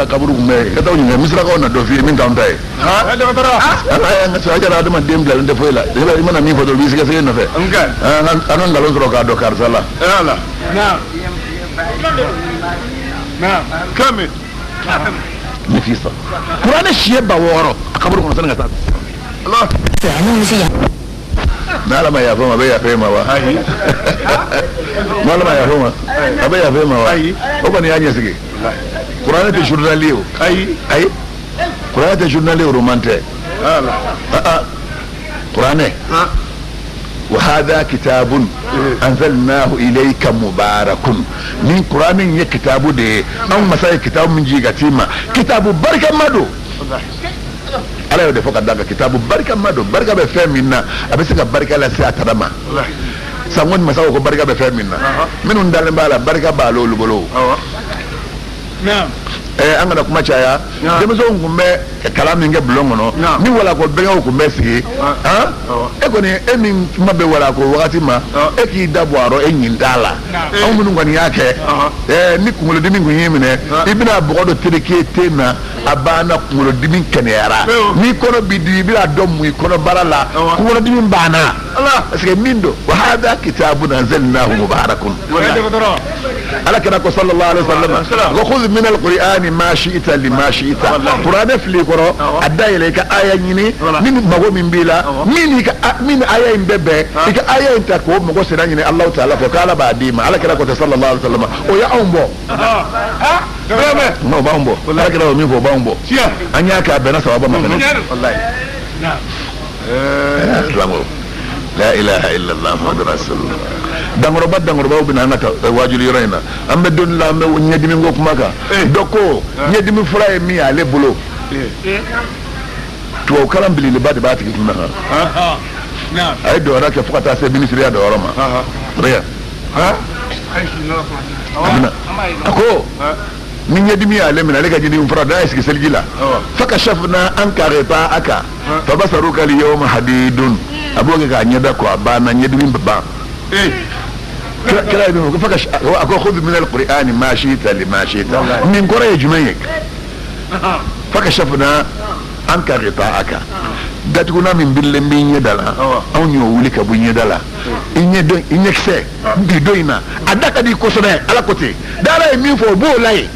taa kaburu kunbɛn, ka taa u ɲininka. Misirakaw na dɔ f'i ye min t'anw ta ye. Ala y'an ka sira jara, adamaden bilalen tɛ foyi la. I mana min fɔ dɔrɔn, u b'i sɛgɛsɛgɛ i nɔfɛ. An ka nkalon sɔrɔ k'a dɔn karisa la. Ne f'i sa kuranɛ siɲɛ 6000 a kaburu kɔnɔ sani ka taa. N'Ala ma yafa ma, a bɛ yafa e ma wa? N'Ala ma yafa ma, a bɛ yafa e ma wa? O kɔni y'a ɲɛsigi. Kuranɛ tɛ journal ye o. Ayi, ayi, kuranɛ tɛ journal ye, roman tɛ. Kuranɛ, wa hadha kitabun anzalnahu ilayka mubarakun. Nin kuranɛ in ye kitabu de ye, anw masa ye kitabu min jigin ka t'i ma, kitabu barikama don. Ala y'o de fɔ ka d'a kan kitabu barikama don. Barika bɛ fɛn min na, a bɛ se ka barika lase a tana ma. Sanko ni masa ko ko barika bɛ fɛn min na, minnu dalen b'a la, barika b'a la olu bolo. An kana kuma caya. Denmisɛnw tun bɛ kalan min kɛ bulon kɔnɔ ni walako bɛnkɛw tun bɛ sigi, e kɔni, e min kuma bɛ walako wagati ma, e k'i da bɔ a rɔ, e ɲin t'a la. Anw minnu kɔni y'a kɛ, ni kunkolodimi tun y'i minɛ, i bɛna bɔgɔ dɔ tereke ten na, a banna, kunkolodimi kɛnɛyara. N'i kɔnɔ b'i dimi, i bɛna dɔ mun i kɔnɔbara la, kunkolodimi banna. Parce que min don, wa hada kitabun anzalnahu mubarakun. Ala kira ko sallallahu alaihi wasallam ko khudh min alqur'ani ma shi'ta lima shi'ta. Kuranɛ fili kɔrɔ, a dayɛlɛ, i ka aya ɲini ni mago min b'i la, min i ka min aya in bɛ bɛn, i ka aya in ta k'o mago sira ɲini Alahu taala fɛ, k'Ala b'a d'i ma. Ala kira ko sallallahu alaihi wasallam, o y'anw bɔ. O b'anw bɔ. Ala kira o min fɔ, o b'anw bɔ. An y'a kɛ, a bɛnna sababa ma fɛnɛ. Silamɛw, la ilaha illallah muhammadu rasulullah. Dankɔrɔba dankɔrɔbaw bɛ na an ka waajuli yɔrɔ in na. An bɛ don la, an bɛ ɲɛdimi ko kuma kan. Dɔ ko ɲɛdimi fura ye min ye ale bolo, tubabu kalan belebeleba de b'a tigi kun na. A ye dɔwɛrɛ kɛ fo ka taa se minisiriya dɔyɔrɔ ma. A ko ni ɲɛdimi y'ale minɛ, ale ka ɲɛdimi fura, n'a ye sigi seliji la, fakashafna anka ghita'aka fabasaruka al-yawma hadidun, a b'o kɛ k'a ɲɛda ko, a banna, ɲɛdimi bɛ ban. Kira ye min fɔ, a ko khudh min al-qur'ani ma shi'ta lima shi'ta, nin kɔrɔ ye jumɛn ye? Fakashafna anka ghita'aka, datugunan min birilen b'i ɲɛda la, anw y'o wuli ka bɔ i ɲɛda la. I ɲɛ dɔn, i ɲɛkisɛ bi don in na, a da ka di kosɛbɛ. Ala ko ten, d'Ala ye min fɔ, o b'o la yen.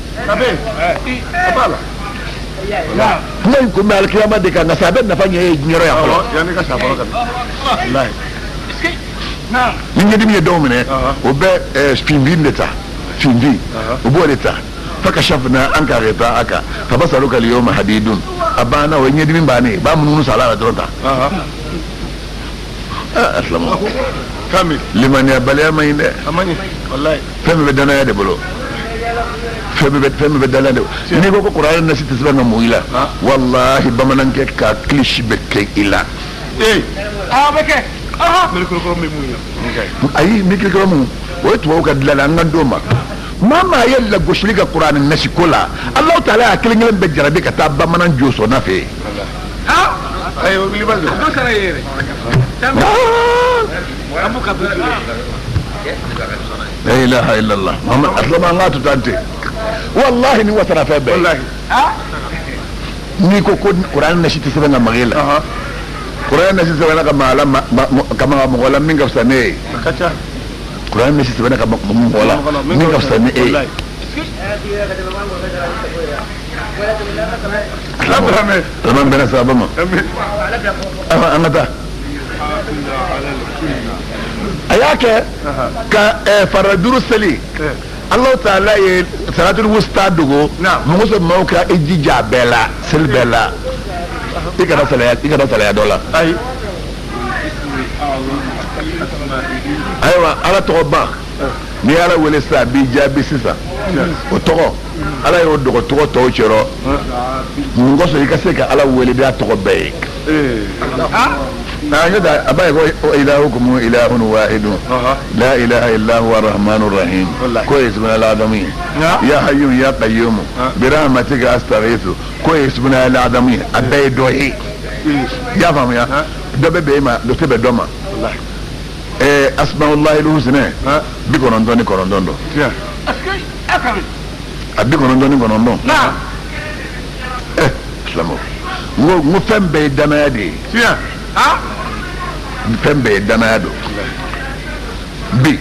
Kuma in kun bɛ alikiyama de kan, nka sa a bɛ nafa ɲɛ e diɲɛ yan fɔlɔ. Ni ɲɛdimi ye dɔw minɛ, o bɛ finfin de ta, finfin, o b'o de ta. Fakashafna anka ghita'aka fabasaruka al-yawma hadidun, a banna, o ye ɲɛdimi bannen ye. B'a munumunu sala la dɔrɔn ta. Asilamu, limaniyabaliya man ɲi dɛ. Fɛn bɛɛ bɛ danaya de bolo, fɛn bɛɛ bɛ danaya de bolo. N'i ko ko kuranɛ nasi tɛ sɛbɛn ka mun i la, walahi bamanankɛ ka kilisi bɛ kɛ i la. Ayi, mikirikɔrɔ mun, o ye tubabu ka dilan an ka don ma. Maa maa ye lagosili ka kuranɛ nasi ko la, Alahu taala y'a kelen kelen bɛɛ jarabi ka taa bamanan josɔnna fɛ yen. La ilaha illallah Muhammad. Asilama, an k'a to tan ten. Walahi ni wasara fɛn bɛɛ. N'i ko ko kuranɛ nasi tɛ sɛbɛn ka maga e la, kuranɛ nasi sɛbɛnna ka maga la, ka maga mɔgɔ la min ka fisa ne ye. Kuranɛ nasi sɛbɛnna ka maga mɔgɔ la min ka fisa ni e ye. Ala bɛnna sababa ma, an ka taa. A y'a kɛ ka farida duuru seli. Alahu taala ye salatul wusta dogo mɔgɔ sɔrɔ maaw ka i jija a bɛɛ la, seli bɛɛ la, i kana salaya, i kana salaya dɔ la. Ayiwa, Ala tɔgɔba, n'i ye Ala wele sisan, a b'i jaabi sisan. O tɔgɔ, Ala y'o dogo tɔgɔ tɔw cɛrɔ mun kosɔn? I ka se ka Ala wele n'a tɔgɔ bɛɛ ye. N'o tɛ, a b'a ye ko ilahukum ilahun wahidun la ilaha illa huwa arrahmanu rahim, k'o ye ismullahi al-azam ye. Ya hayyu ya qayyum bi rahmatika astaghithu, k'o ye ismullahi al-azam ye. A bɛɛ ye dɔ ye, i y'a faamuya? Dɔ bɛ bɛn i ma, dɔ tɛ bɛn dɔ ma. Asmaullahi husna 99 don. A 99. Silamɛw, n ko fɛn bɛɛ ye danaya de ye. Fɛn bɛɛ ye danaya don. Bi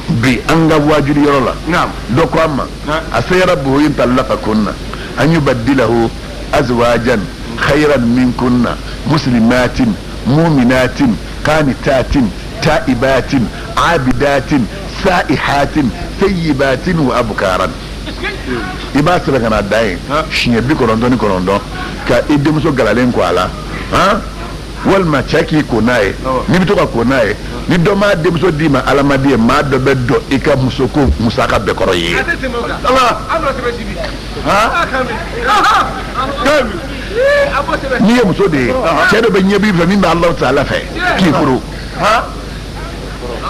bi an ka waajuli yɔrɔ la, dɔ ko an ma asa rabbuhu in tallaqakunna an yubaddilahu azwajan khayran minkunna muslimatin mu'minatin qanitatin ta'ibatin abidatin sa'ihatin sayyibatin wa abkaran. I b'a sɛbɛn ka na da yen siɲɛ 99 ka i denmuso galalen ko a la, han, walima cɛ k'i ko n'a ye, n'i bɛ to ka ko n'a ye, ni dɔ m'a denmuso d'i ma, alamadi ye, maa dɔ bɛ dɔn i ka muso ko musaka bɛɛ kɔrɔ ye. N'i ye muso de ye, cɛ dɔ bɛ ɲɛ b'i fɛ min bɛ Alahu taala fɛ k'i furu.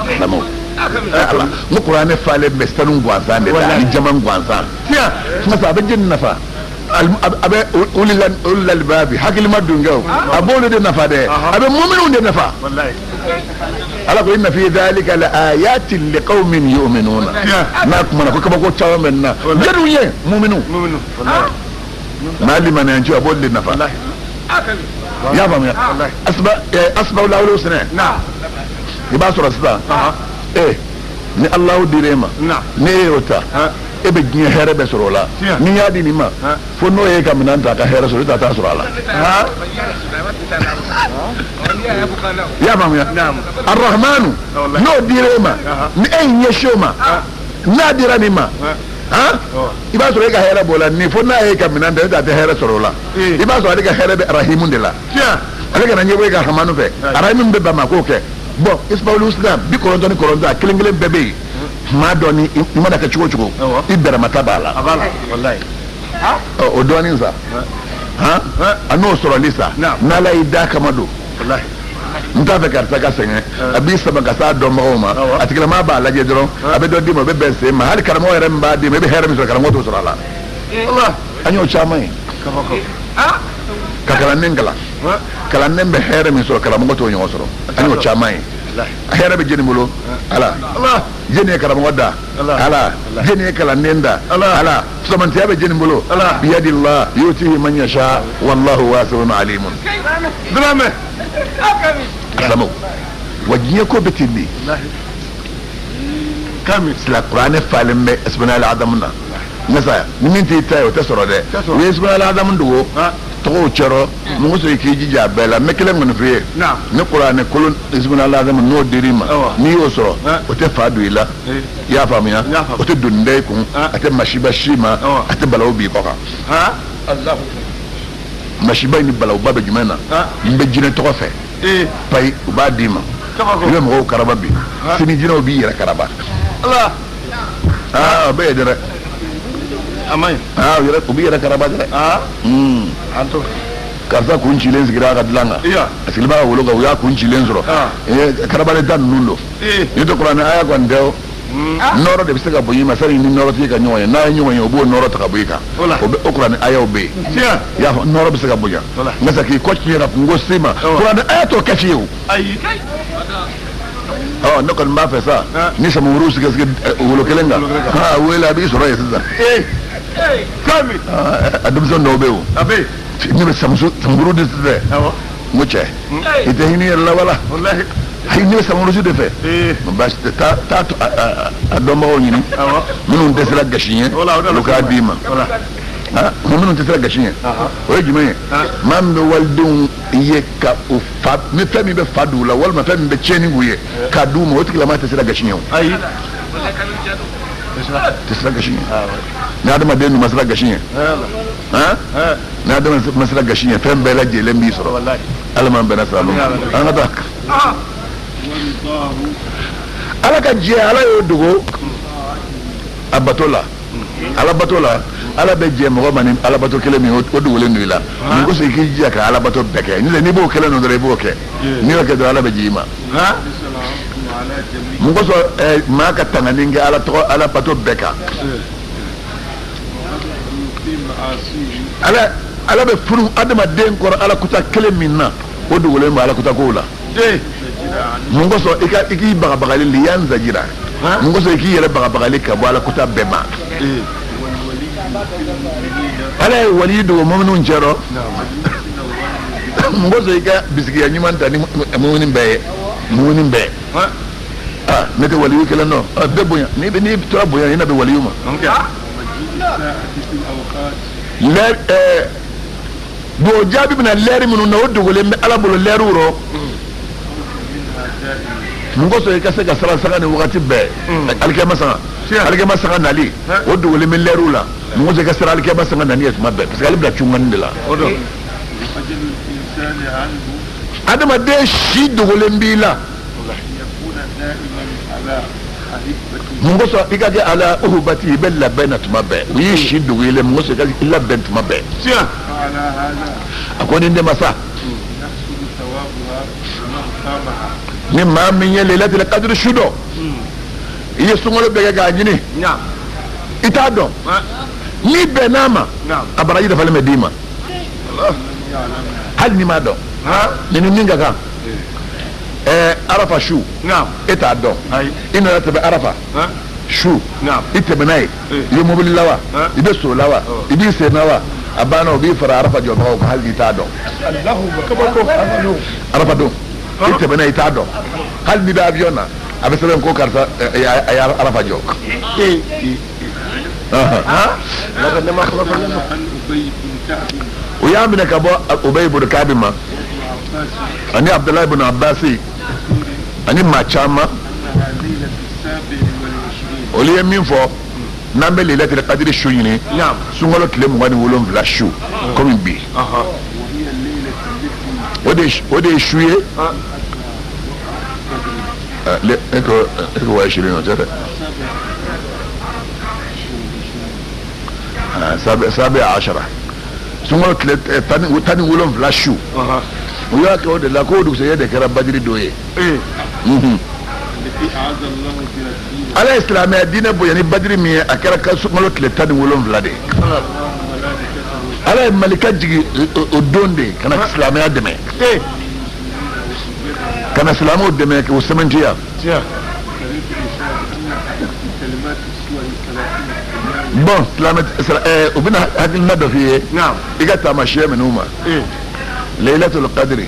Silamɛw, ala, n ko kuranɛ falen bɛ sanu gansan de la ani jaman gansan. Masa a bɛ jɛni nafa, a bɛ ulil albabi, hakilima dunkɛw, a b'olu de nafa dɛ, a bɛ muminuw de nafa. Ala ko inna fi dhalika la ayatin liqaumin yu'minuna. N'a kumana ko kabako caman bɛ nin na, jɛniw ye muminu, maa limaniyancɛ, a b'olu de nafa. I y'a faamuya? Asmaul husna, i b'a sɔrɔ sisan ni Alahu dir'e ma, ne e y'o ta, e bɛ diɲɛ hɛrɛ bɛɛ sɔrɔ o la. Ni n y'a di nin ma, fo n'o ye ka minɛn ta ka hɛrɛ sɔrɔ, i t'a sɔrɔ a la. I y'a faamuya? Arahmanu, n'o dir'e ma, ni e y'i ɲɛsin o ma, n'a dira nin ma, han, i b'a sɔrɔ e ka hɛrɛ b'o la. Nin fo n'a ye ka minɛn ta, e t'a tɛ hɛrɛ sɔrɔ o la. I b'a sɔrɔ ale ka hɛrɛ bɛ arahimu de la. Ale kana ɲɛbɔ e ka hamanu fɛ, arahimu bɛ ban ma k'o kɛ. Bɔn, ismail husna 99, a kelen kelen bɛɛ bɛ yen. Maa dɔ ni i mana kɛ cogo cogo, i bɛrɛmata b'a la. O dɔɔnin sa, han, a n'o sɔrɔli sa, n'Ala y'i da kama don, n t'a fɛ karisa ka sɛgɛn, a b'i sama ka s'a dɔnbagaw ma, a tigilamaa b'a lajɛ dɔrɔn, a bɛ dɔ d'i ma, o bɛ bɛn sen ma. Hali karamɔgɔ yɛrɛ min b'a d'i ma, i bɛ hɛrɛ min sɔrɔ, karamɔgɔ t'o sɔrɔ a la. An y'o caman ye ka kalanden kalan, kalanden bɛ hɛrɛ min sɔrɔ, karamɔgɔ t'o ɲɔgɔn sɔrɔ. An y'o caman ye. Hɛrɛ bɛ jɛni bolo? Ala. Jɛni ye karamɔgɔ da? Ala. Jɛni ye kalanden da? Ala. Samantiya bɛ jɛni bolo? Biyadillah yutihi man yasha wallahu wasi'un alimun. Silamɛw, wa diɲɛ ko bɛ ten de. Sila kuranɛ falen bɛ ismail adamu na. Nka ni min t'i ta ye, o tɛ sɔrɔ dɛ. U ye ismail adamu dogo tɔgɔw cɛrɔ. Mun kosɔn? I k'i jija a bɛɛ la. N bɛ kelen kɔni f'i ye: ni kuranɛ kolon ismail adamu n'o dir'i ma, n'i y'o sɔrɔ, o tɛ fa don i la. I y'a faamuya? O tɛ doni da i kun, a tɛ masiba si ma, a tɛ balawu b'i kɔ kan. Masiba in ni balawuba bɛ jumɛn na? N bɛ jinɛ tɔgɔ fɛ payi, u b'a d'i ma, i bɛ mɔgɔw karaba bi, sini jinɛw b'i yɛrɛ karaba. Aa, o bɛ yen dɛ. Aa, u b'i yɛrɛ karaba dɛ. Karisa kun cilen sigira a ka dilan kan, a sigilen b'a ka wolo kan, u y'a kun cilen sɔrɔ. Karabalen ta ninnu don. N'i tɛ kuranɛ aya kɔni tɛ o, nɔɔrɔ de bɛ se ka bonya i ma sani ni nɔɔrɔtigi ka ɲɔgɔn ye. N'a ye ɲɔgɔn ye, o b'o nɔɔrɔ ta ka bɔ i kan. O bɛ o kuranɛ ayaw bɛ yen. I y'a fɔ, nɔɔrɔ bɛ se ka bonya, nka sa k'i kɔ tiɲɛ ka kungo s'i ma, kuranɛ aya t'o kɛ fiyewu. Ɔ, ne kɔni b'a fɛ sa, ni samawuru sigi sigi wolo kelen kan, aa, wele a b'i sɔrɔ yen sisan. A denmisɛn dɔw bɛ yen, o ne bɛ samuru de fɛ. N ko cɛ, i tɛ hinɛ i yɛrɛ la wala? Ayi, ne bɛ samuru de fɛ. Baasi tɛ, taa taa a dɔnbagaw ɲini minnu tɛ siran gasi ɲɛ, olu k'a d'i ma. Minnu tɛ siran gasi ɲɛ, o ye jumɛn ye? Maa min bɛ walidenw ye ka o fa ni fɛn min bɛ fa d'u la, walima fɛn min bɛ tiɲɛni k'u ye k'a d'u ma, o tigilama tɛ siran gasi ɲɛ. O tɛ siran gasi ɲɛ. Ni adamaden dun ma siran gasi ɲɛ, han, ni adamaden ma siran gasi ɲɛ, fɛn bɛɛ lajɛlen b'i sɔrɔ. Ala m'an bɛnna sira ma, an ka taa. Ala ka jɛ, Ala y'o dogo a bato la, ala bato la. Ala bɛ jɛ mɔgɔ ma ni ala bato kelen min, o dogolen don i la. Nin ko i k'i jija ka ala bato bɛɛ kɛ. N'i b'o kelen dɔrɔn, i b'o kɛ, n'i y'o kɛ dɔrɔn, Ala bɛ jɛ i ma. Mun kosɔn maa ka tangani kɛ ala tɔgɔ, ala bato bɛɛ kan? Ala bɛ furu adamaden kɔrɔ ala kuta kelen min na, o dogolen bɛ ala kuta kow la. Mun kosɔn i k'i bagabagali liyanzajira? Mun kosɔn i k'i yɛrɛ bagabagali ka bɔ ala kuta bɛɛ ma? Ala ye wali dogo mɔminiw cɛrɔ. Mun kosɔn i ka bisigiya ɲuman ta ni mumini bɛɛ ye, mumini bɛɛ? Aa, ne tɛ waliyu kelen dɔn. Bɛɛ bonya, n'i bɛ n'i tora bonya, i na bɛn waliyu ma. Lɛri dugawu jaabi bɛna lɛri minnu na, o dogolen bɛ Ala bolo lɛriw rɔ. Mun kosɔn i ka se ka siran sanga ni wagati bɛɛ? Alikiyama sanga, alikiyama sanga nali, o dogolen bɛ lɛriw la. Mun kosɔn i ka siran alikiyama sanga nali ye tuma bɛɛ? Parce que ale bɛna cungani de la. Adamaden si dogolen b'i la. Mun kosɔn i ka kɛ ala uhubati, i bɛ labɛn na tuma bɛɛ? U y'i si dogo i la, mun kosɔn i ka i labɛn tuma bɛɛ? A ko ni denmasa ni maa min ye lailatul qadr su dɔn, i ye sunkalo bɛɛ kɛ k'a ɲini, i t'a dɔn, n'i bɛnn'a ma, a baraji dafalen bɛ d'i ma hali n'i m'a dɔn. Nin ni min ka kan, arafa su, e t'a dɔn, i nana tɛmɛ arafa su, i tɛmɛna yen, i bɛ mobili la wa, i bɛ so la wa, i b'i sen na wa, a banna, o b'i fara arafa jɔbagaw kan hali n'i t'a dɔn. Arafa don, i tɛmɛna, i t'a dɔn, hali n'i bɛ avion na, a bɛ sɛbɛn ko karisa a ye arafa jɔ. O y'a minɛ ka bɔ Ubayi ibn Kaabi ma ani Abudulayi ibn Abasi ani maa caman. Olu ye min fɔ, n'an bɛ lailatul qadri su ɲini, sunkalo tile 27 su, komi bi, o de ye su ye. E ko wa ishirin, o tɛ dɛ. Sabi ashara, sunkalo tile 17 su, u y'a kɛ o de la k'o dugusɛjɛ de kɛra badiri don ye. Ala ye silamɛya diinɛ bonya ni badiri min ye, a kɛra ka sunkalo tile 17 de ye. Ala ye malika jigin o don de ka na silamɛya dɛmɛ, ka na silamɛw dɛmɛ k'u sɛmɛntiya. Bon, silamɛ, u bɛna hakilina dɔ f'i ye i ka taamasiyɛn minnu ma Laylatul Qadri.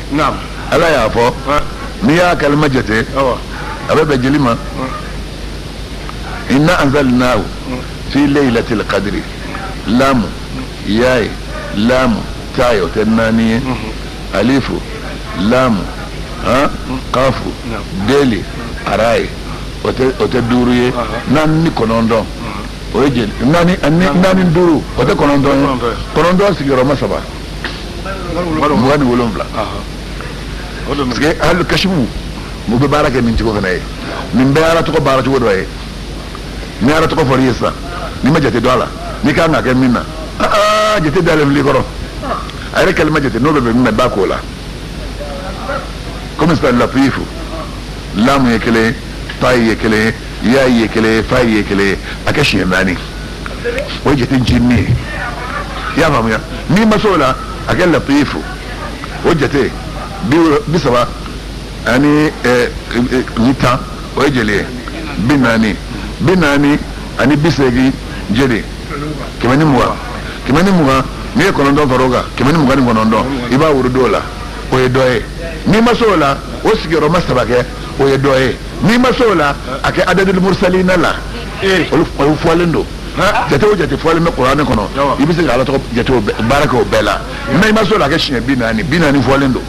Ala y'a fɔ, n'i y'a kalima jate, a bɛ bɛn jeli ma? Inna anzalnahu fi laylatil qadri, lamu yaye lamu taye, o tɛ naani ye? Alifu lamu han kafu deli araye, o tɛ duuru ye? Naani ni kɔnɔntɔn, o ye jeli? Naani ani naani duuru, o tɛ kɔnɔntɔn ye? Kɔnɔntɔn sigiyɔrɔma saba, 27. Parce que hali kasimu u bɛ baara kɛ nin cogo fana ye. Nin bɛɛ Ala tɔgɔ baara cogo dɔ ye. Ni Ala tɔgɔ fɔra i ye sisan, n'i ma jate dɔn a la, n'i kan ka kɛ min na, aa, jate dalen filɛ i kɔrɔ, a yɛrɛ kalima jate, n'o bɛ bɛn min ma, i b'a k'o la. Komi sisan latifu, lamu ye kelen ye, ta ye kelen ye, ya ye kelen ye, fa ye kelen ye, a kɛ siɲɛ naani, o ye jate ncinin ye. I y'a faamuya? N'i ma se o la, a kɛ latifu, o jate 30 ani ni 10, o ye joli ye? 40, 40 ani 80, joli? 120, 120. N'i ye 9 fara o kan, 129, i b'a wurudi o la, o ye dɔ ye. N'i ma se o la, o sigiyɔrɔma saba kɛ, o ye dɔ ye. N'i ma se o la, a kɛ adadul mursalina la, olu fɔlen don. Jate o jate fɔlen bɛ kuranɛ kɔnɔ, i bɛ se ka Ala tɔgɔ jate o baara kɛ o bɛɛ la. Mais i ma se o la, a kɛ siɲɛ 40, 40 fɔlen don.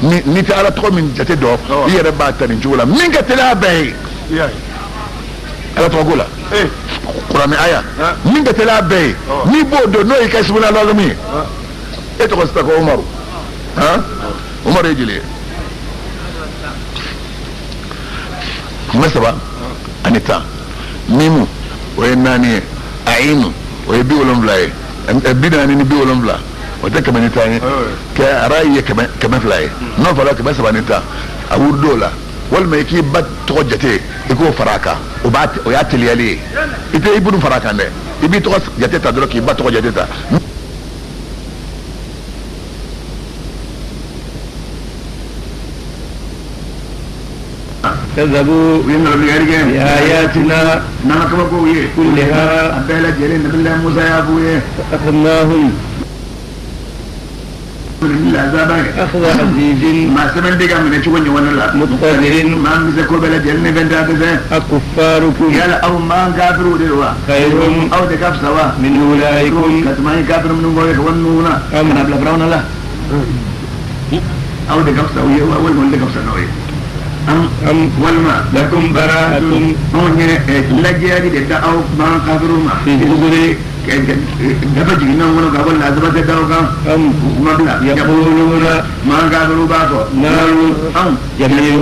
Ni n'i tɛ Ala tɔgɔ min jate dɔn, i yɛrɛ b'a ta nin cogo la. Min ka teli a bɛɛ ye Ala tɔgɔ ko la, kuranɛ aya min ka teli a bɛɛ ye, n'i b'o dɔn, n'o y'i ka ismul azam ye. E tɔgɔ sisan ko Umaru, han, Umaru ye joli ye? 310, mimu o ye naani ye, ayinu o ye 70 ye, 47, o tɛ 110 ye? Kɛ arayi ye 200 ye, n'o fara 310, a wurudi o la. Walima i k'i ba tɔgɔ jate, i k'o fara a kan, o b'a o y'a teliyali ye. I tɛ ibunu fara a kan dɛ, i b'i tɔgɔ jate ta dɔrɔn k'i ba tɔgɔ jate ta. كذبوا U ye nkalontigɛli kɛ بآياتنا n'an ka kabakow ye كلها a bɛɛ lajɛlen nabilahi Musa y'a f'u ye فأخذناهم ni lazaba ye أخذ عزيز maa sɛbɛn tɛ ka minɛ cogo ɲɔgɔn la مقتدر maa min bɛ se ko bɛɛ lajɛlen ni fɛn t'a dɛsɛ أكفاركم yala aw maa kafiriw de wa خير aw de ka fisa wa من أولئكم ka tɛmɛ an ye kafiri minnu kɔ ye ka bɔ ninnu na ka na bila firawuna la aw de ka fisa u ye wa walima olu de ka fisa n'aw ye أم walima لكم براءة anw ye lajɛyali de da aw maa kafiriw ma في الزبر dafa jiginna kɔnɔ ka bɔ lazaba tɛ da aw kan أم kuma bila يقولون maa kafiriw b'a fɔ نحن anw جميع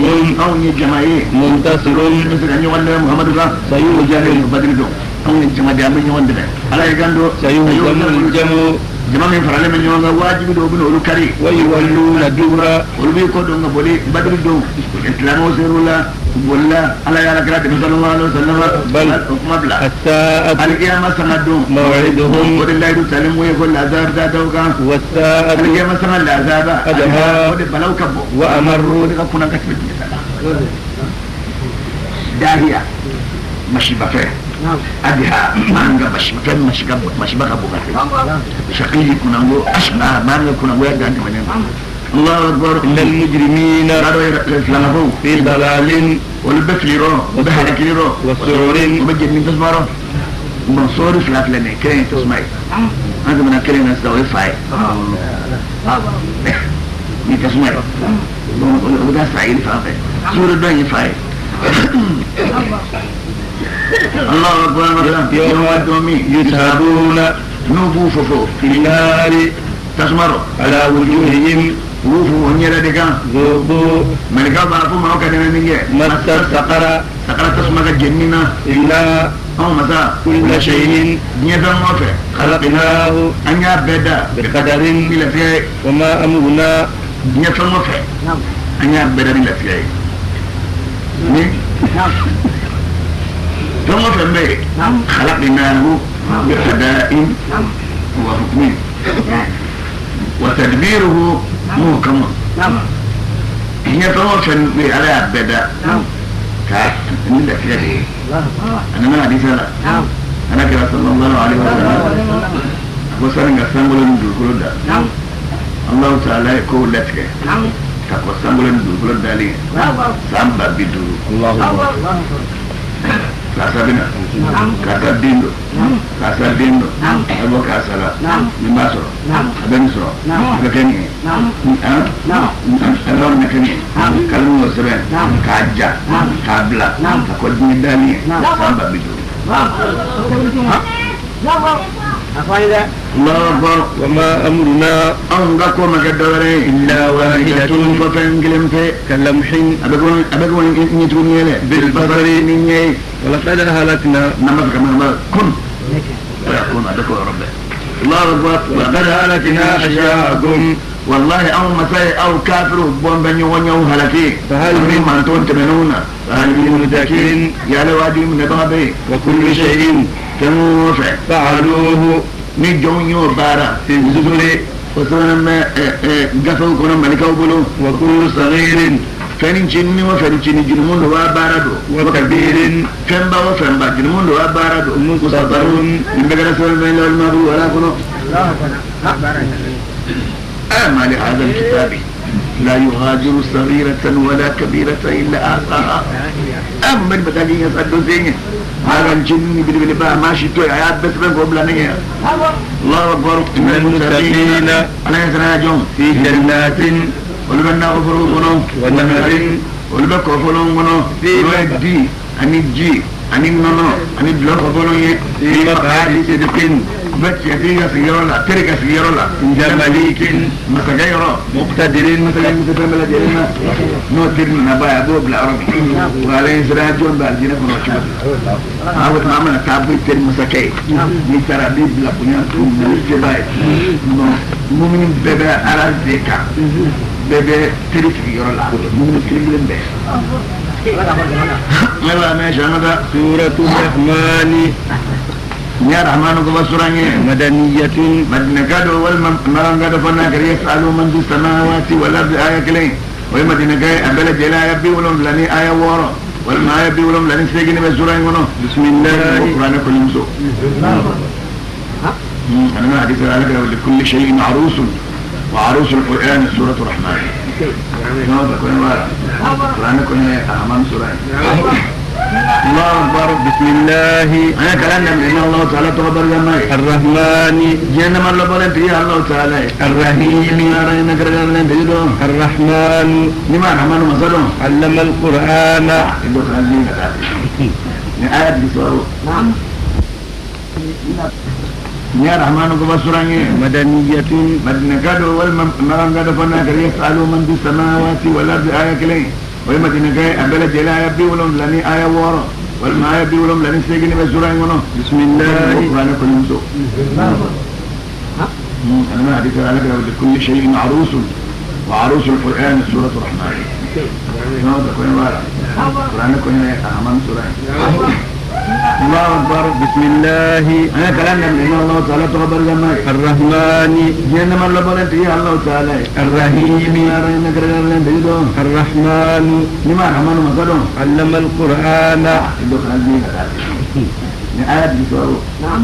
anw ye jama ye منتصر an bɛ se ka ɲɔgɔn dɛmɛ Muhamadu kan سيهزم badiri don anw ye jama de ye an bɛ ɲɔgɔn dɛmɛ ala ye kan don سيهزم الجمع jama min faralen bɛ ɲɔgɔn kan wajibi don u bɛ n'olu kari ويولون الدبر olu b'i kɔ don ka boli badiri don silamɛw ser'u la u bolila ala y'ala kira dɛmɛ sallallahu alaihi wa sallam Bal. o kuma bila الساعة alikiyama sanga don موعدهم o de layidu talen mun ye ko lazaba bɛ taa d'aw kan والساعة alikiyama sanga lazaba أدهى o de balaw ka bon وأمر o de ka kunna ka tɛmɛ diɲɛ ta kan dahiya masibafɛn adiha maa ka masibafɛn masiba ka bon ka tɛmɛ sakili kunnango asima maa min ka kunnangoya dan tɛmɛnen ma Allahu akbar إن المجرمين kadɔ yɛrɛ filankafow في ضلال olu bɛ fili rɔ u bɛ halakili rɔ وسعر u bɛ jeni tasuma rɔ bon sɔɔri fila filɛ nin ye kelen ye tasuma ye an tɛmɛna kelen na sisan o ye fa ye nin tasuma ye bon o bɛ taa sa yiri fan fɛ sɔɔri dɔ in ye fa ye Allahu akbar يوم don min يسحبون n'u b'u fofo في النار tasuma rɔ على وجوههم u b'u fofo n yɛrɛ de kan ذوقوا malikaw b'a fɔ maaw ka dɛmɛ min kɛ مس سقر sakara tasuma ka jeni na إنا anw masa كل شيء diɲɛ fɛn o fɛn خلقناه an y'a bɛɛ da بقدر ni latigɛ ye وما أمرنا diɲɛ fɛn o fɛn an y'a bɛɛ da ni latigɛ ye ni fɛn o fɛn bɛ yen khalaqnahu bi qada'in wa hukmin wa tadbiruhu muhkamun diɲɛ fɛn o fɛn bɛ yen ala y'a bɛɛ da ka ni latigɛ de ye a nana hadisa la ana kira sallallahu alaihi wa sallam a ko sani ka sankolo ni dugukolo da Allahu ta'ala ye kow latigɛ ka kɔn sankolo ni dugukolo dalen san 50,000 الله أكبر karisa bɛ na karisa den don karisa den don a bɛ bɔ karisa la nin b'a sɔrɔ a bɛ nin sɔrɔ a bɛ kɛ nin ye a bɛ nin kɛ nin ye kalo min y'o sɛbɛn k'a ja k'a bila ka kɔ diɲɛ dalen ye san 50,000 Allahu akbar وما أمرنا anw ka ko ma kɛ dɔwɛrɛ ye إلا واحدة fɔ fɛn kelen pe كلمح a bɛ komi a bɛ komi ɲɛtugu ɲɛlɛ بالبصر ni ɲɛ ye ولقد أهلكنا n'an b'a fɛ ka min kun o y'a kun a bɛ k'o yɔrɔ bɛɛ Allahu akbar ولقد أهلكنا أشياعكم wallahi anw masa ye aw kafiriw bɔn bɛ ɲɔgɔn ɲɛw halaki فهل ni من manton tɛmɛnenw na فهل من مدكر yala wajibi minɛbaga bɛ yen وكل شيء fɛn o fɛn فعلوه ni jɔnw y'o baara في الزبر o sɛbɛnnen bɛ gafew kɔnɔ malikaw bolo وكل صغير fɛn ncinin o fɛn ncinin jurumun dɔ b'a baara don وكبير fɛnba o fɛnba jurumun dɔ b'a baara don مستطر nin bɛɛ kɛra sɛbɛn bɛ lawal mahfuz wala kɔnɔ ما لهذا الكتاب لا يغادر صغيرة ولا كبيرة إلا أحصاها أما المتاجين يسألون زيني هذا الجن بالبا ماشي توي يا بس بين قبل نية الله أكبر إن المتقين على يسرنا جون في جنات ولبنا غفروا كنو ونهر olu bɛ kɔfɔlɔn kɔnɔ Fi n'o ye di ani ji ani nɔnɔ ani dulɔ kɔfɔlɔn ye في مقعد صدق u bɛ cɛtigi ka sigiyɔrɔ la teri ka sigiyɔrɔ la عند مليك masakɛ yɔrɔ مقتدر masakɛ muso fɛn bɛɛ lajɛlen na n'o teri nana ba ye a b'o bila yɔrɔ min wa ale ye sira jɔn bɛ alijinɛ kɔnɔ o cogo di maa o maa mana taa bɔ i teri masakɛ ye n'i taara a b'i bila bonya ni seba ye mumini bɛɛ bɛ ala de kan bɛɛ bɛ teri sigiyɔrɔ la mumini kelen kelen bɛɛ. Ayiwa mɛ sɔn ka سورة الرحمن ni rahmanu ko basura ye مدنية madinaka do walima maranka dɔ fana kɛra yasalu man fi samawati wal ardi aya kelen o ye madinaka ye a bɛɛ lajɛlen aya 70 ni aya 6. Walima aya 78 bɛ sura in kɔnɔ. Bisimilahi. Kuranɛ kɔɲɔmuso. أنا ما حديث على لكل شيء عروس وعروس القرآن سورة الرحمن. القرآن كنا أمام سورة. الله أكبر. بسم الله. أنا كلامنا من إن الله تعالى تغبر جمعي. الرحمن. جنة من لبنا فيها الله تعالى. الرحيم. الرحمن. لما الرحمن مثله. علم القرآن. آيات بسورة. نعم. يا رحمن كبسراني مدنية. مدنة كادو والمران كادو فنا يسألوا من في السماوات والأرض آية كلي ومدينة كاي أبلا جلا آية بيولهم لني آية وارا والما آية بيولهم لني سيجني بسراني ونو. بسم الله. القرآن كل مسو. أنا ما حديث على لكل شيء عروس وعروس القرآن سورة الرحمن. القرآن كل أمام سورة. الله أكبر. بسم الله. أنا كلامنا من إن الله تعالى تغبر جمعي. الرحمن. جنة من لبنا فيها الله تعالى. الرحيم. الرحمن. لما الرحمن مثله. علم القرآن. آيات بسورة. نعم.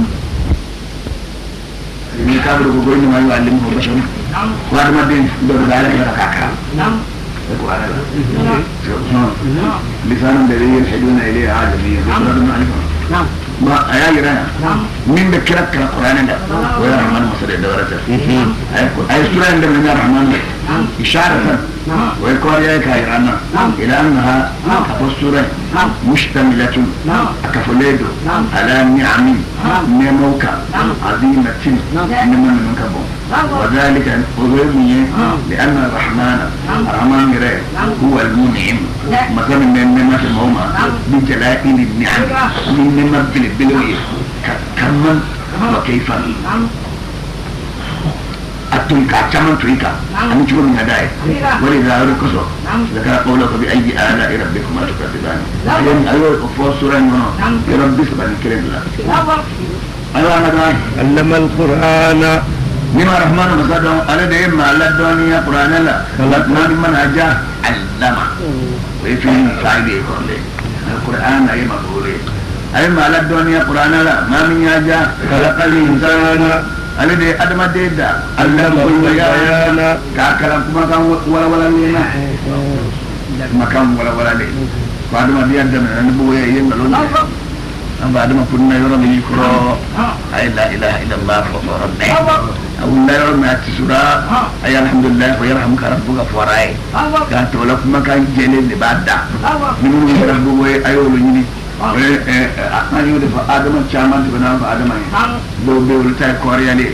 من كابر بقول ما يعلمه بشر. وهذا ما بين دور ذلك كاكا. نعم. لسان الذي يلحدون إليه عالمية. نعم. ما يا جيران. مين بكرك القرآن ده؟ ويا رحمن مصر الدورة. أي سورة عندنا من الرحمن إشارة ويقول يا كايرانا إلى أنها كفسورة مشتملة كفليد على نعم نموك عظيمة نمن من كبو وذلك وغيره لأن الرحمن الرحمن هو المنعم مثلا من نعمة المهمة بجلائل النعم من نعمة بالبلوية كما وكيفا أتونك أتمن تريكا أنا شو من هدايا ولذا ركزوا ذكر قولك بأي آلاء ربكما تكذبان أيوة أفواه سورة يا ربي سبحانه كريم الله أيوة أنا كمان علم القرآن لما الرحمن مصدر أنا ده ما الله الدنيا قرآن لا ما من هجا علم وفي فائدة يقول القرآن أي مقولة أي ما الله الدنيا قرآن لا ما من هجا خلق الإنسان ale de adamaden da allamahu bayana k'a kalan kumakan walawalalen na kumakan walawalalen ko adamadenya daminɛna ni bugo ye i ye nkalon tigɛ an fa adama fununa yɔrɔ min y'i kɔrɔ a ye la ilaha illallah fɔ yɔrɔ bɛɛ a wulila yɔrɔ min a tisura a ye alhamdulilayi fɔ yarhamuka rabbuka fɔra ye k'a tɔ la kumakan jɛlen de b'a da ni minnu kɛra bugo ye a y'olu ɲini an y'o de fɔ adama caman tɛmɛna an fa adama ye dɔw bɛ olu ta ye kɔriyalen ye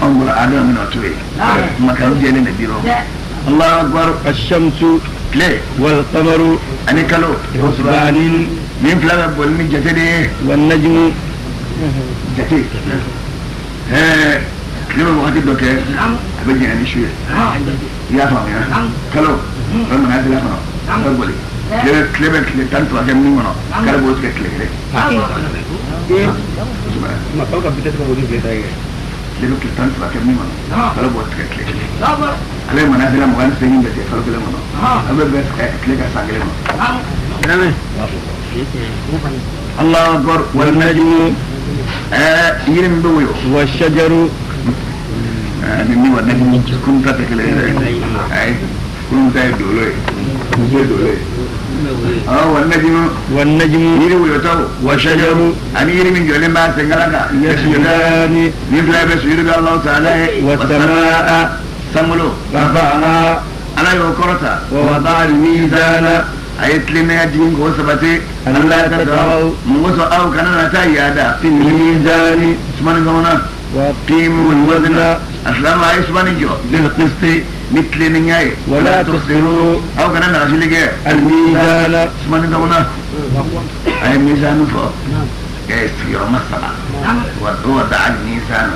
anw bɔra adama min na o t'o ye kumakan jɛlen de dir'o ma. Allahu akbar. Ash-shamsu tile wal-qamaru ani kalo bihusbanin min fila bɛ boli ni jate de ye wan-najmu jate tile bɛ wagati dɔ kɛ a bɛ jɛngɛ ni su ye i y'a faamuya kalo o nana sira kɔnɔ a bɛ boli tile bɛ tile 13 kɛ min kɔnɔ kalo b'o tigɛ tile kelen. Tile bɛ tile 13 kɛ min kɔnɔ kalo b'o tigɛ tile kelen. Ale ye mana sira 28 jate kalo kelen kɔnɔ a bɛ bɛn tile ka san kelen ma. Allahu akbar. Wal najmu yiri min bɛ woyo. Wa shajaru ni wa najmu kun ta tɛ kelen ye dɛ ayi kun ta ye dolo ye muso ye dolo ye. Wal-najmu wal-najmu yiri woyotaw wa shajaru ani yiri min jɔlen b'a senkala kan yasjudani min fila bɛ sujudu kɛ Allahu ta'ala ye wa samaa sankolo rafa'aha Ala y'o kɔrɔta wa wada'a al-mizana a ye tilennenya jigin k'o sabati alla tatghaw mun kosɔn aw kana na taa yaada fil mizani sumani kɔnɔna wa qimu al-wazna asilamu a ye sumani jɔ bil qisti ni tilennenya ye wala tukhsiru aw kana nagasili kɛ al-mizana sumani kɔnɔna a ye mizani fɔ sigiyɔrɔma saba ووضع الميزان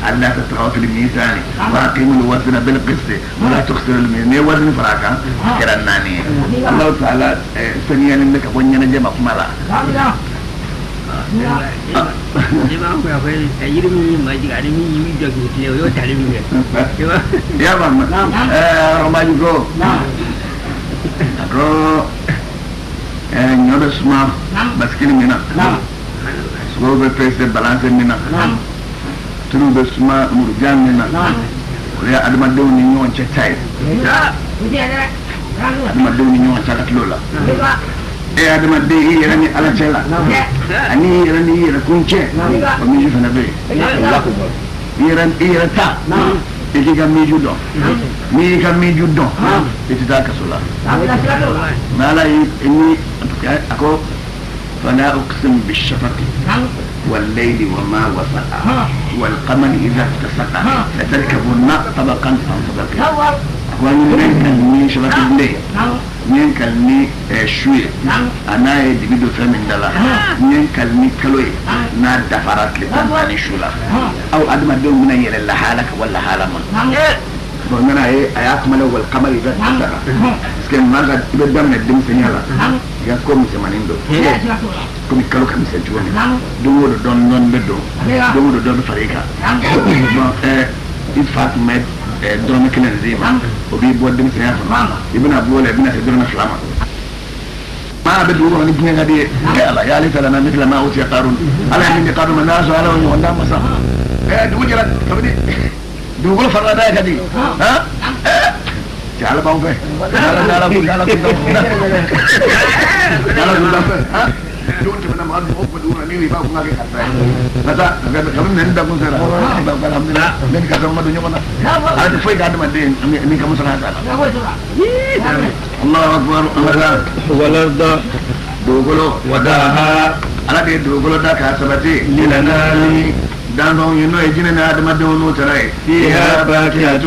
ألا تطغوا في الميزان وأقيموا الوزن بالقسط ولا تخسروا الميزان وزن فراكا كرناني الله تعالى سنيا لك ونيا نجمع كمالا يا ماما رماجو Ɲɔ bɛ suma basikili min na, sogo bɛ pese balance min na, tulu bɛ suma murujan min na, o ye adamadenw ni ɲɔgɔn cɛ ta ye. Adamadenw ni ɲɔgɔn cɛ ka tilo la. E adamaden, i yɛrɛ ni Ala cɛ la, ani i yɛrɛ ni i yɛrɛ kun cɛ, o miju fana bɛ yen. I yɛrɛ ta, i k'i ka miju dɔn. N'i y'i ka miju dɔn, i tɛ taa kaso la. Mɛ Ala y'i ni a ko: فلا أقسم بالشفق والليل وما وسق والقمر إذا اتسق لتركبن طبقا عن طبق. Ko n bɛ ni shabaki bilen, n ye n kali ni su ye, a n'a ye dibi don fɛn min da la, n ye n kali ni kalo ye n'a dafara tile 14 su la. Aw adamadenw bɛna yɛlɛ lahala ka bɔ lahala ma. Bon, n nana ye a y'a kuma la والقمر إذا اتسق, parce que maa ka i bɛ daminɛ denmisɛnninya la, i ka ko misɛnmanin don, komi kalo ka misɛn cogo min. Don o don, dɔɔni dɔɔni bɛ don, don o don dɔ bɛ fara i kan. Bon, i fa tun bɛ dɔrɔmɛ kelen de d'i ma, o b'i bɔ denmisɛnninya kɔnɔ, i bɛna bɔ o la, i bɛna se dɔrɔmɛ 2 ma. Maa bɛ dugu kɔnɔ ni diɲɛ ka di ye. Ala يا ليت لنا مثل ما أوتي قارون. Ala ye min di Qarun ma, n'a sɔrɔ Ala y'o ɲɔgɔn d'a ma sa. Dugu jɛra kabini dugukolo farala da ye ka di. Han, cɛ, Ala b'anw fɛ. Ala ala kun ala kun ala kun fɛ. Han, don tɛmɛna, maa mɔgɔw tun bɛ dugu kɔnɔ, n'i b'a kun ka kɛ karisa ye ka taa kabini nɛni dakun sera, alhamdulilah, ne ni karisa ma don ɲɔgɔn na. Ala tɛ foyi kɛ adamaden ni ka musala t'a la. Allahu akbar, ala. والأرض Dugukolo. وضعها Ala de ye dugukolo da k'a sabati للأنام danfɛnw ye, n'o ye jinɛ ni adamadenw n'o tara ye. فيها فاكهة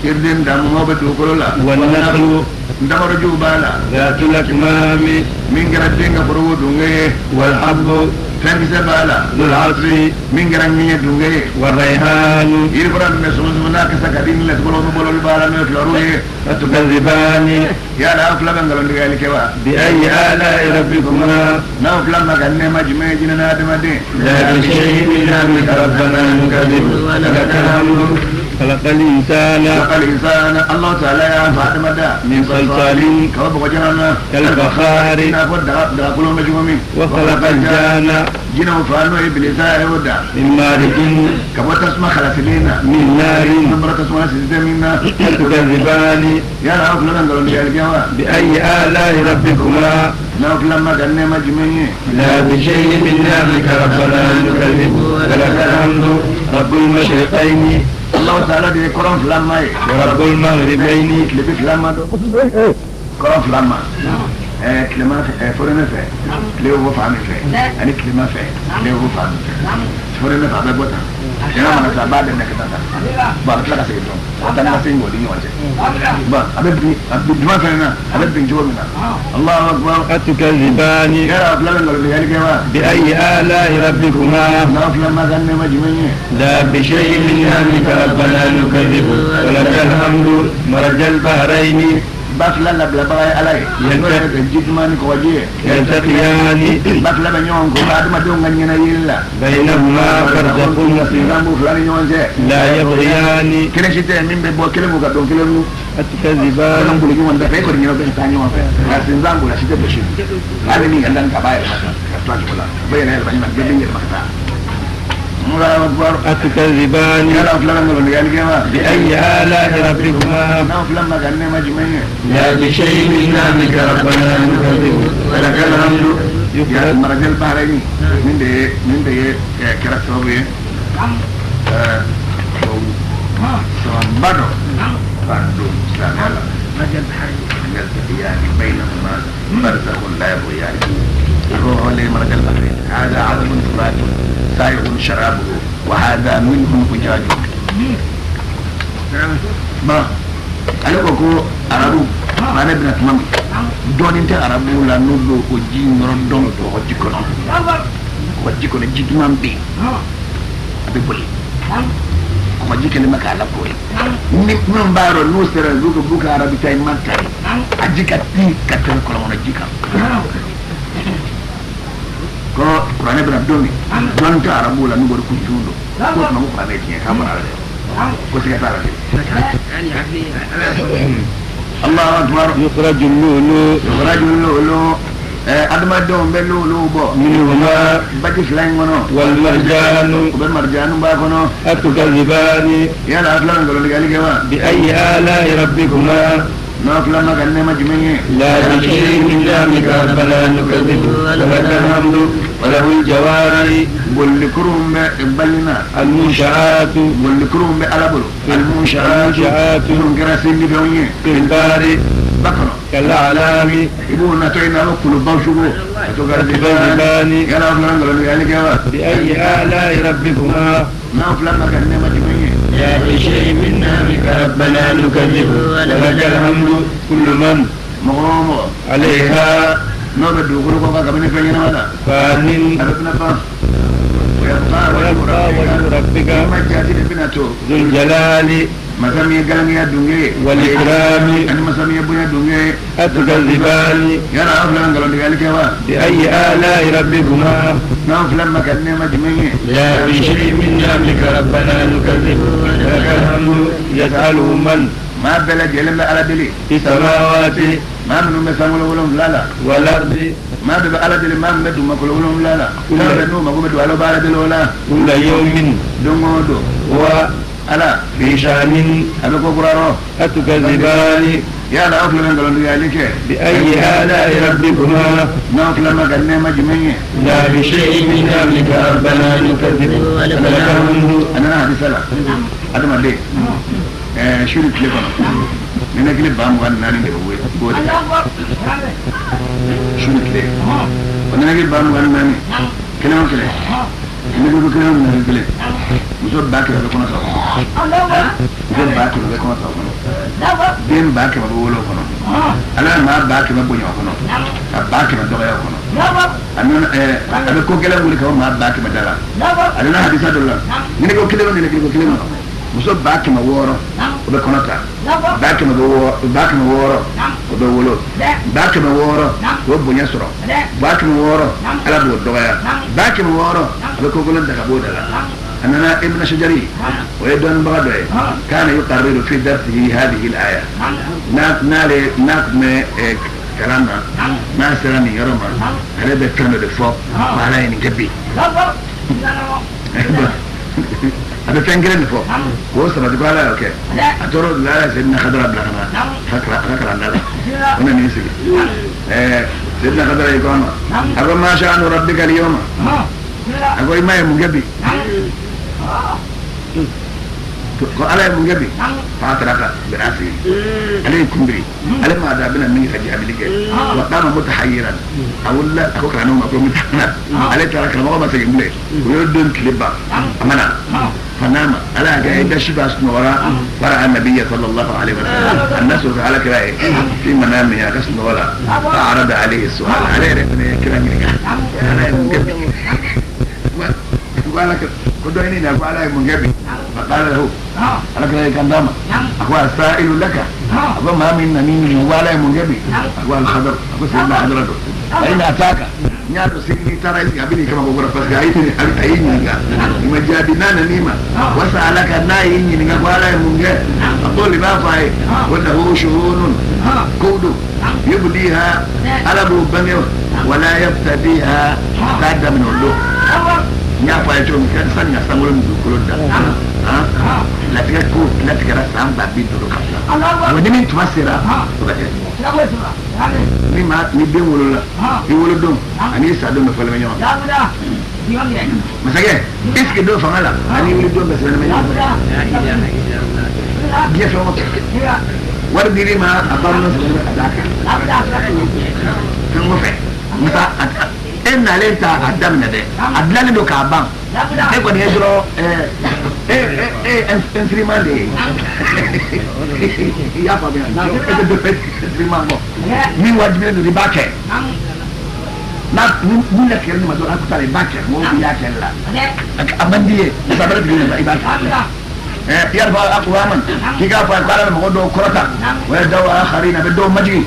Yiriden damumaw bɛ dugukolo la. والنخل Ntamarɔjiw b'a la. ذات الأكمام Min kɛra den ka foroko dunge ye. والحب Fɛnkisɛ b'a la. ذو العصف Min kɛra ŋɛɲɛ dunge ye. والريحان Yirifura min bɛ sumusumu n'a kasa ka di ni lɛtigɛlɛw bɛ bɔlɔlu b'a la, n'o ye filɛruw ye. فتكذبان Yala aw fila bɛ nkalontigɛli kɛ wa? بأي آلاء ربكما N'aw fila ma ka nɛɛma jumɛn ye, jinɛ ni adamaden? لا بشيء من نعمك ربنا نكذب لك الحمد. خلق الإنسان خلق الإنسان, الله تعالى y'a fa adamaden من صلصال ka bɔ bɔgɔjalan na كالفخار i n'a fɔ daga dagakolon bɛ cogo min. وخلق الجان Jinɛw fa, n'o ye bilisa yɛrɛ, o da من مارج ka bɔ tasuma kalasilen na من نار. Min bɔra tasuma la sisi tɛ min na. تكذبان Yala aw fila bɛ nkalontigɛli kɛ wa? بأي آلاء ربكما N'aw fila ma ka nɛɛma jumɛn ye? لا بشيء من نعمك ربنا نكذب ولك الحمد. رب المشرقين Allahu taala de ye kɔrɔn fila ma ye ورب المغربين tilebi fila ma don, kɔrɔn fila ma, tilema fɛ, fɔrɛmɛ fɛ, tile bɛ bɔ fan min fɛ, ani tilema fɛ, tile bɛ bɔ fan min fɛ. Fɔrɛmɛ fɛ, a bɛ bɔ tan, tilema mana sa, a b'a daminɛ ka taa tan. Bon, a bɛ tila ka segin dɔrɔn, a bɛ taa ni ka segin k'o di ɲɔgɔn cɛ. Bon, a bɛ bin, a bɛ juma fɛnɛ na, a bɛ bin cogo min na. Allahu akbar. أتكذبان Yala aw fila bɛ nkalontigɛli kɛ wa? بأي آلاء ربكما N'aw fila ma ka nɛɛma jumɛn ye? لا بشيء من نعمك ربنا نكذب ولك الحمد. مرج البحرين Ba fila labilabaga ye Ala ye, n'o ye ji duman ni kɔgɔji ye. يلتقيان Ba fila bɛ ɲɔgɔn kun adamadenw ka ɲɛna yiri la. بينهما برزخ Sinzan b'u fila ni ɲɔgɔn cɛ. لا يبغيان Kelen si tɛ yen min bɛ bɔ kelen kun ka don kelen kun. أتكذبان Kelen boli ɲɔgɔn da fɛ, e kɔni ɲɛna bɛ ka taa ɲɔgɔn fɛ, nka sinzan b'u la, si tɛ gosi. Hali ni yɛlɛn ka b'a yɛlɛma ka to a cogo la, a bɛ yɛlɛ yɛlɛma ɲuman bɛɛ bɛ yɛlɛma ka taa. Allahu akbar. أتكذبان Yala aw fila bɛ nkalontigɛli kɛ wa? بأي آلاء ربكما N'aw fila ma ka nɛɛma jumɛn ye? لا بشيء من نعمك ربنا نكذب ولك الحمد. Ya مرج البحرين min de ye kɛra sababu ye tubabu sababa dɔ k'a don silamɛya la. يلتقيان بينهما برزخ لا يبغيان. هو مرج البحرين، هذا عذب فرات سائغ شرابه وهذا ملح أجاج. Ma ale ko ko arabu maana bɛna tuma min, dɔɔnin tɛ arabu la n'u b'o o ji yɔrɔ dɔn. Kɔgɔji kɔnɔ, kɔgɔji kɔnɔ ji duman bɛ yen, a bɛ boli. Kɔgɔji kɛlen bɛ k'a lakori. Ni minnu b'a yɔrɔ n'u sera, n'u ka b'u ka ravitaillement ta ye, a ji ka di ka tɛmɛ kɔlɔn kɔnɔ ji kan. Ko kuranɛ bɛna don min, dɔɔnin tɛ arabu la n'u b'o kun don ko tuma ko kuranɛ ye tiɲɛ k'a bɔra ala dɛ, ko siga t'a la dɛ. Allahu akbar. يخرج اللؤلؤ يخرج اللؤلؤ. Adamadenw bɛ lulu bɔ منهما baji fila in kɔnɔ. والمرجان U bɛ marijanu b'a kɔnɔ. أتكذبان Yala aw fila bɛ nkalontigɛli kɛ wa? بأي آلاء ربكما N'aw fila ma ka nɛɛma jumɛn ye? لا بشيء من نعمك ربنا نكذب ولك الحمد وله الجوار Bolikurun bɛ baji na. المنشآت Bolikurun bɛ Ala bolo. المنشآت Minnu kɛra selifɛnw ye. في البحر Ba kɔnɔ. كالأعلام I b'o natɔ i n'a fɔ kulubaw sugu. أتكذبان Yala aw fila bɛ nkalontigɛli kɛ wa? بأي آلاء ربكما N'aw fila ma ka nɛɛma jumɛn ye? لا بشيء من نعمك ربنا نكذب ولك الحمد كل من Mɔgɔ o mɔgɔ. عليها N'o bɛ dugukolo kɔ kan kabini fɛn ɲɛnama la. فان A bɛ fana ban. ويبقى وجه ربك Ma jati de bɛna to. ذو الجلال Masa min ye galaŋiya dunge ye. والإكرام Ani masa min ye bonya dunge ye. أتكذبان Yala aw fila bɛ nkalontigɛli kɛ wa? بأي آلاء ربكما N'aw fila ma ka nɛɛma jumɛn ye? لا بشيء من نعمك ربنا نكذب ولك الحمد يسأله من Maa bɛɛ lajɛlen bɛ Ala deli. في السماوات Maa minnu bɛ sankolo wolonwula la. والأرض Maa bɛɛ bɛ Ala deli maa min bɛ dugumakolo wolonwula la. Fɛn o fɛn n'u mago bɛ don Ala bɛ Ala deli o la. كل يوم Don o don. هو Ala في شأن a bɛ ko kura rɔ. أتكذبان Yala aw fila bɛ nkalontigɛli kɛ? بأي آلاء ربكما N'aw fila ma ka nɛɛma jumɛn ye? لا بشيء من نعمك ربنا نكذب ولك الحمد A nana hadisa la. Adamaden. Su ni tile kɔnɔ. Ninakili 24,000 de bɛ wele. I b'o de kɛ. Su ni tile. O ninakili 24,000. Kelen o kelen. Ninakili kelen o ninakili kelen. Muso 100,000 bɛ kɔnɔ ta o kɔnɔ. Muso 100,000 bɛ kɔnɔ ta o kɔnɔ. Den 100,000 bɛ wolo o kɔnɔ. Ala ye maa 100,000 bonya o kɔnɔ. Ka 100,000 dɔgɔya o kɔnɔ. A nana a bɛ ko gɛlɛn wuli ka bɔ maa 100,000 da la. A nana hadisa dɔ la. Ninakili kelen o ninakili kelen kɔnɔ. Muso 600,000 o bɛ kɔnɔ ta. 600,000 600,000 o bɛ wolo. 600,000 o bɛ bonya sɔrɔ. 600,000 Ala b'o dɔgɔya. 600,000 a bɛ ko kolon ta ka b'o da la. A nana Ibn Shajari o ye dɔnnibaga dɔ ye. Kana yuqarriru fi darsihi hadhihi al-aya. N'ale n'a tun bɛ kalan na n'a sera nin yɔrɔ ma ale bɛ fɛn dɔ de fɔ ko Ala ye nin kɛ bi. A bɛ fɛn kelen de fɔ k'o sabati ko Ala y'o kɛ. A tora o de la Ala ye Seydina Kadara bila ka na a ka kalanda la. O nan'i sigi. Seydina Kadara y'i kɔ a ma. A ko ma sha'anu rabbika al-yawma. A ko i m'a ye mun kɛ bi? Ko Ala ye mun kɛ bi? Fa taraka bi ra'sihi. Ale ye kunbiri. Ale m'a dɔn a bɛna min kɛ ka jaabili kɛ. Wa qama mutahayyiran. A wulila a ko karamɔgɔ ma ko mutahana. Ale taara karamɔgɔ ma segin bilen. O y'o don tile ban. A ma na. Fanama ala y'a kɛ da si b'a sunɔgɔra fara nabiyya sallallahu alaihi wa sallam. A na sɔrɔ Ala kira ye fi manami a ka sunɔgɔ la. Fa arada alayhi su'al. Ale yɛrɛ fana ye kira ɲininka. Ala ye mun kɛ bi? Ko Ala ko dɔ ye ne ɲininka ko Ala ye mun kɛ bi? Fa qala lahu. Ala kira ye kan d'a ma. A ko asailu laka. A ko maa min nan'i ɲininka ko Ala ye mun kɛ bi? A ko al-Khadr. A ko Seydina Khadra don. A ye ataka. N y'a dɔn sini n'i taara a bɛ n'i kama ko kura parce que a y'i ɲininka. I ma jaabi n'a nan'i ma. Wasa alaka n'a y'i ɲininka ko Ala ye mun kɛ? A ko i b'a fɔ a ye. Ko lahu shu'unun. Kow don. Yubdiha Ala b'o bange wala yabtadiha k'a daminɛ o don. N y'a fɔ a ye cogo min sani ka sankolo ni dugukolo da. Latigɛ ko latigɛra san 50002. Wa ni min tuma sera o bɛ kɛ. Ni maa ni den wolola i wolodon ani i sadon bɛ fɔlen bɛ ɲɔgɔn kan. Masakɛ i sigi don fanga la ani i wuli don bɛ sɛbɛnnen bɛ ɲɔgɔn kan. Diɲɛ fɛn o fɛn wari dir'i ma a baara sɛbɛnnen bɛ ka d'a kan. Fɛn o fɛn masa e nalen ta a daminɛ dɛ a dilannen don k'a ban. E kɔni ye dɔrɔn e instrument de ye. I y'a faamuya e tɛ dɔ instrument kɔ min wajibilen don i b'a kɛ. N'a ni latigɛli ma dɔrɔn a bɛ taa i b'a kɛ mɔgɔw b'i y'a kɛli la. A man di ye masa bɛrɛ tigi i b'a kɛ. Yarfa aqwaman k'i k'a fɔ a ye ko Ala bɛ mɔgɔ dɔw kɔrɔta wa yadaw akharin a bɛ dɔw majigin.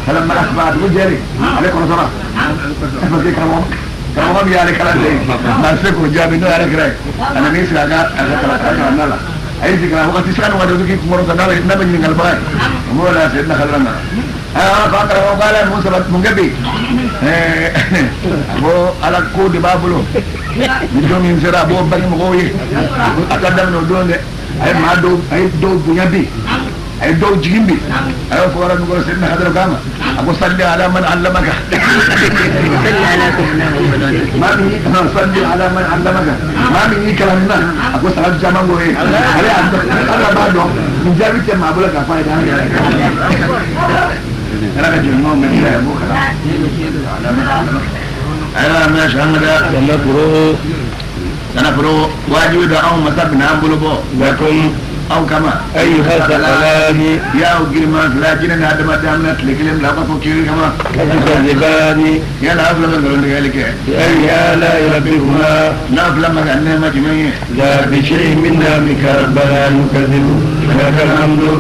Falamma asbaha dugu jɛlen ale kɔnɔtɔra parce que karamɔgɔ min y'ale kalan den maa tɛ se k'o jaabi n'o y'ale kira ye. A nan'i sigi a ka kalanda la. A y'i sigi wagati sira ni waati k'i kunkɔrɔta n'a bɛ ɲininkalibaga ye. O m'o la Seydina Khadra nana. Aa ko an karamɔgɔ ko Ala ye mun sabati mun kɛ bi? A ko Ala ko de b'a bolo. Ni don min sera a b'o bange mɔgɔw ye. A ka daminɛ o don dɛ. A ye maa dɔw a ye dɔw bonya bi. A ye dɔw jigin bi. A y'o fɔ yɔrɔ min kɔrɔ Seyidina Hadara k'a ma. A ko salli ala man allamaka. Maa min y'i salli ala man allamaka. Maa min y'i kalan nin na. A ko salatu caman k'o ye. Ale y'a dɔn Ala b'a dɔn nin jaabi tɛ maa bolo k'a fɔ a ye dɛ. Ala ka jɔn ɲumanw bɛ kira ye a b'o kalan. Ayiwa an bɛ sɔn ka Sanafuru sanafuru wajibi don anw masa bɛna an bolo bɔ. Lakum aw kama. Ayyuha thaqalani. Y'aw giriman fila jinɛ ni adamaden an bɛna tile kelen bila aw ka fɔ kiri kama. Tukazibani. Yala aw fila bɛ nkalon tigɛli kɛ. Bi ayyi ala'i rabbikuma. N'aw fila ma ka nɛɛma jumɛn ye. La bi shay'in min ni'amika rabbana nukazibu lakal hamdu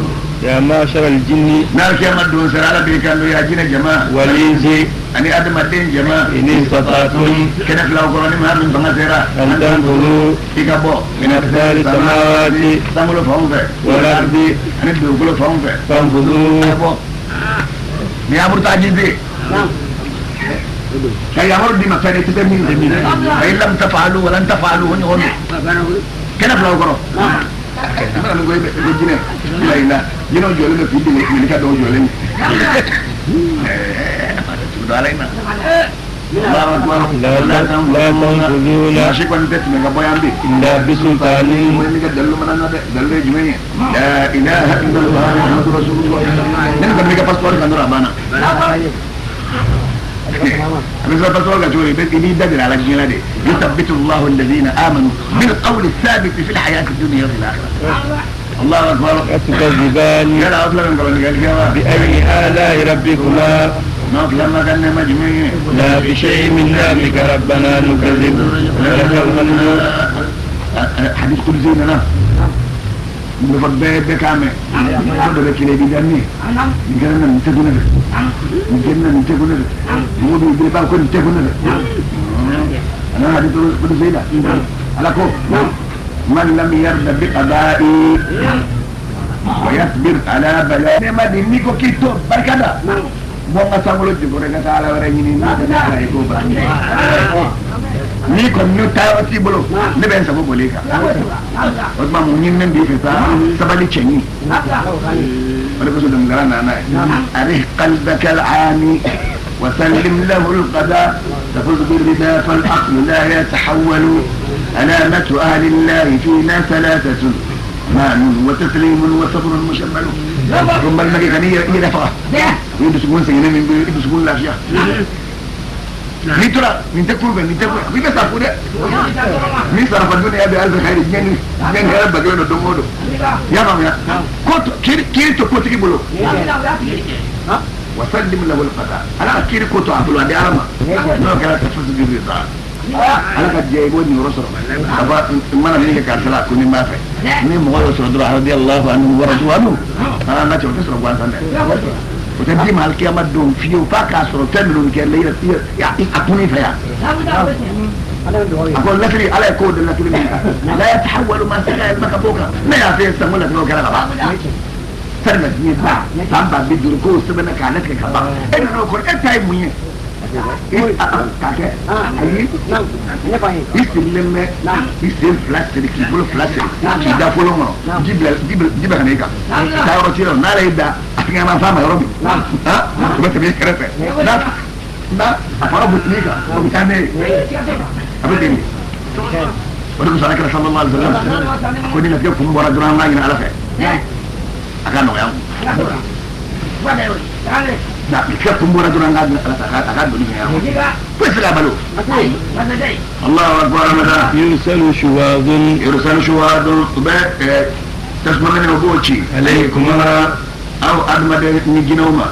ya ma'shara al-jinni. N'a kiyama don sera Ala b'i kan don ya jinɛ jama. Wal insi. Ani adamaden jama. In istata'tum. Kɛnɛ filaw kɔrɔ ni maa min fanga sera. An tanfudu. I ka bɔ. Min aqtari samawati. Sankolo fanw fɛ. Wal ardi. Ani dugukolo fanw fɛ. Fanfudu. Ka bɔ. Ni amuru taa ji den. Ka yamaru d'i ma fɛn i tɛ se min fa in lam tafalu wa lan tafalu o ɲɔgɔn don. Kɛnɛ filaw kɔrɔ. I mana min ko i bɛ jinɛ la i la jinɛw jɔlen bɛ k'i deli mɛlɛkɛ dɔw jɔlen bɛ. Tugu ala in na. Allahu akbar. La tanfuduna. Maa si kɔni tɛ tɛmɛ ka bɔ yan bi. Illa bisultanin. Mo ni ka dalilu mana na dɛ dalilu ye jumɛn ye. La ilaha illallah muhammadu rasulullah. Ne kɔni bɛ ka passeport kan dɔrɔn a banna. A bɛ sɔrɔ passeport kan cogo di i b'i da gɛrɛ a la diɲɛ la de. Yuthabbitu Allahu alladhina amanu bil qawli thabiti fil hayati dunya wa fil akhirah. Allahu akbar. Tukazibani. Yala aw fila bɛ nkalon tigɛli kɛ wa. Bi ayyi ala'i rabbikuma. N'aw fila ma ka nɛɛma jumɛn ye. La bi shay'in min ni'amika rabbana nukazibu lakal hamdu. Hadith qudsi nana. N bɛ fɔ bɛɛ bɛɛ k'a mɛn. Ko dɔ bɛ kelen i b'i da min ye. Nin kɛra na nin tɛ kun ne fɛ. Nin kɛra na nin tɛ kun ne fɛ. Mɔgɔ b'i bolo b'a ko nin tɛ kun ne fɛ. A nana hadith qudsi la. Ala ko. Man lam yarda bi qada'i wa yasbir ala bala. Ne ma di n'i ko k'i to barika da. Bɔ n ka sankolo jukɔrɔ i ka taa ala wɛrɛ ɲini n'a tɛ ala ye k'o bara. N'i kɔni n'o taayɔrɔ t'i bolo ne bɛ n sago boli i kan. O tuma mun ɲininen b'i fɛ sa sabali cɛɲi. O de kosɔn dɔnkilidala nana n'a ye. Arih qalbaka al-aami wa sallim lahu al-qada tafuz bir-rida fal-aqlu la yatahawwalu alamatu ahli llahi fina thalathatun amanun wa taslimun wa sabrun mushammalu. Ko n balimakɛ kan'i yɛrɛ faga. I dusukun sɛgɛnnen min bɛ i dusukun lafiya. N'i tora nin tɛ kun fɛ nin tɛ kun fɛ i bɛ sa fu dɛ. Min sara fa dunya bi alfi khayri diɲɛ ni diɲɛ ni hɛrɛ ba kelen don don o don. I y'a faamuya? Ko to kiiri kiiri to kotigi bolo. Wa sallim lahu al-qada. Ala ka kiiri ko to a bolo a di Ala ma. N'o kɛra tafuz bir-rida. Ala ka diɲɛ i b'o niyɔrɔ sɔrɔ. Ka fɔ n mana min kɛ karisa la ko ni n b'a fɛ. Ni mɔgɔ y'o sɔrɔ dɔrɔn radiyallahu anhu wa radu anhu. Aa n ka cɛ o tɛ sɔrɔ gansan dɛ. O tɛ d'i ma alikiyama don fiyewu f'a k'a sɔrɔ fɛn minnu kɛ la i yɛrɛ a kun i fɛ yan. A ko lasiri ala ye kow da lasiri min kan. La yatahawwalu ma se ka yɛlɛma ka bɔ o kan. Ne y'a fɛ sisan ko latigɛw kɛra ka ban. Sani ka diɲɛ ban san 50,000 kow sɛbɛnna k'a latigɛ ka ban. E nana o kɔrɔ e ta ye mun ye? K'a kɛ ayi i sigilen bɛ i sen fila siri k'i bolo fila siri k'i da kolon kɔnɔ ji bila ji bɛ ka na i kan taa yɔrɔ t'i la n'ale y'i da a fingɛ ma f'a ma yɔrɔ min o bɛ tɛmɛ i kɛrɛfɛ n'a n'a a fara gosi kan o bɛ taa ne ye a bɛ ten de o de kosɔn ala kira sallallahu alaihi wa sallam ko ni latigɛ kun bɔra dɔrɔn an k'a ɲini ala fɛ a ka nɔgɔya an kun latigɛ kun bɔra dɔrɔn an k'a ɲini ala fɛ a ka doni nɔgɔya an kun foyi tɛ se k'a balo. Allahu akbar amada. Yursalu shuwadun. Yursalu shuwadun u bɛ tasuma minɛ u b'o ci. Alaykuma. Aw adamaden ni jinɛw ma.